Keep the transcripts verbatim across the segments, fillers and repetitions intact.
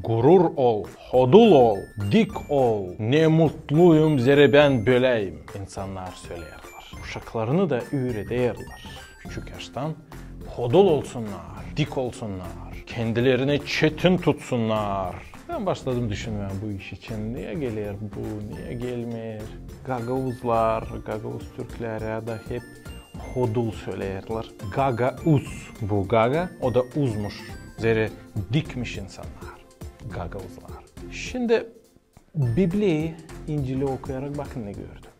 Gurur ol, hodul ol, dik ol. Ne mutluyum, zerä bän böläyim, insannar söleerlär. Uşaklarını da üürederlär küçük yaştan, hodul olsunnar, dik olsunnar, kendilerini çetin tutsunnar. Bän başladım düşünmää bu iş için. Niye geler bu, niye gelmeer? Gagauzlar, gagauz türklär ya da hep hodul söleerlär. Gagauz bu, gaga, o da uzmuş. Zerä dikmiş insannar, gagauzlar. Şindi Bibliyayı, İncili okuyarak bakın ne gördüm.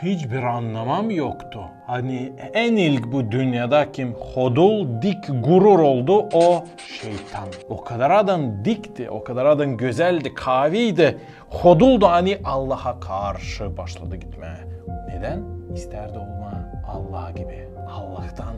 Hiçbir annamam yoktu. Ani en ilk bu dünnedä kim hodul, dik, gurur oldu, o şeytan. O kadar adan dikti, o kadar adan gözäldi, kaaviydi, hoduldu, ani Allaha karşı başladı gitmää. Nedän? İstärdi olmaa Allah gibi. Allahtan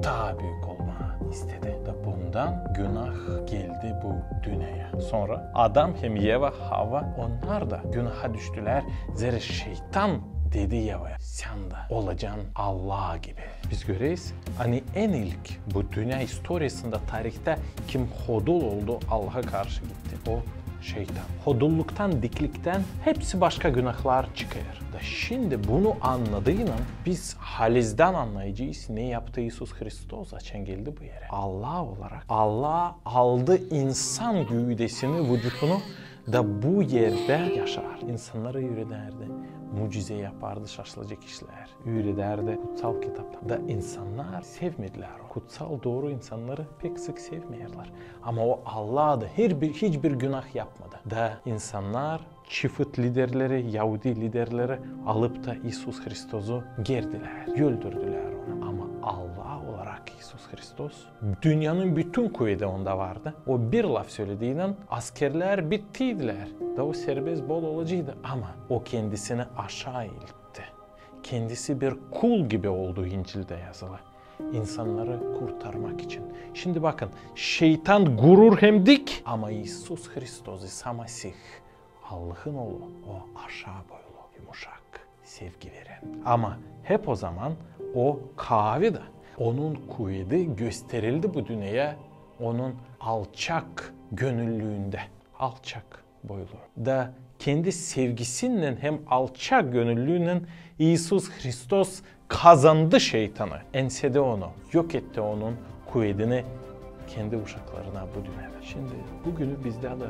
taa büük olmaa istedi. Da bundan günah geldi bu dünneyä. Sora Adam hem Eva, Hava, onnar da günaha düştülär. Zerä şeytan dedi Evaya: "Sän dä olacan Allah gibi." Biz göreriz, ani en ilk bu dünnä istoriyasında, tarihta kim hodul oldu, Allaha karşı gitti, o şeytan. Hodulluktan, dikliktän hepsi başka günahlar çıkêr. Da şindi bunu annadıynan biz halizdän annayacez, ne yaptı İisus Hristos, açan geldi bu erä. Allah olarak, Allah aldı insan güüdesini, vucutunu da bu erdä yaşar. İnsannarı üürederdi, mucize yapardı, şaşılacek işlär üürederdi kutsal kitaptan. Da insannar sevmedilär onu. Kutsal, dooru insannarı pek sık sevmeerlär. Ama o Allah'tı, herbir, hiçbir günah yapmadı. Da insannar, çifit liderleri, Yahudi liderleri alıp da İisus Hristosu gerdilär, öldürdülär onu. Ama Allah olarak İisus Hristos, dünnenin bütün kuvedä onda vardı. O bir laf sölediynan askerlär bittiydilär. Da o serbest bol olaceydı, ama o kendisini aşaa itti. Kendisi bir kul gibi oldu, İncildä yazılı. İnsannarı kurtarmak için. Şindi bakın, şeytan gurur hem dik, ama İisus Hristos, İsa Masih, Allahın Oolu, o aşaa boylu, yumuşak, sevgi veren. Ama hep o zaman o kaavi da, onun kuvedi gösterildi bu dünneyä onun alçak gönüllüündä. Alçak boylu. Da kendi sevgisinnän hem alçak gönüllüünnän İisus Hristos kazandı şeytanı, ensedi onu, yok etti onun kuvedini kendi uşaklarına bu dünnedä. Şindi bugünü bizdä dä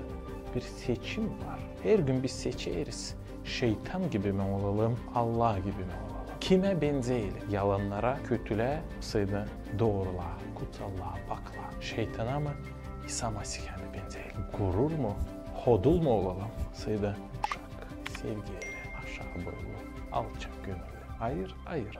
bir seçim var. Hergün biz seçeriz. Şeytan gibi mi olalım, Allah gibi mi olalım? Kimä benzeyelim? Yalannara, kötülää, sayda doorulaa, kutsallıa, paklıa? Şeytana mı, İsa Masihä mi benzeyelim? Gurur mu, hodul mu olalım, sayda yumuşak, sevgi veren, aşaa boylu, alçak gönüllü? Ayır, ayır.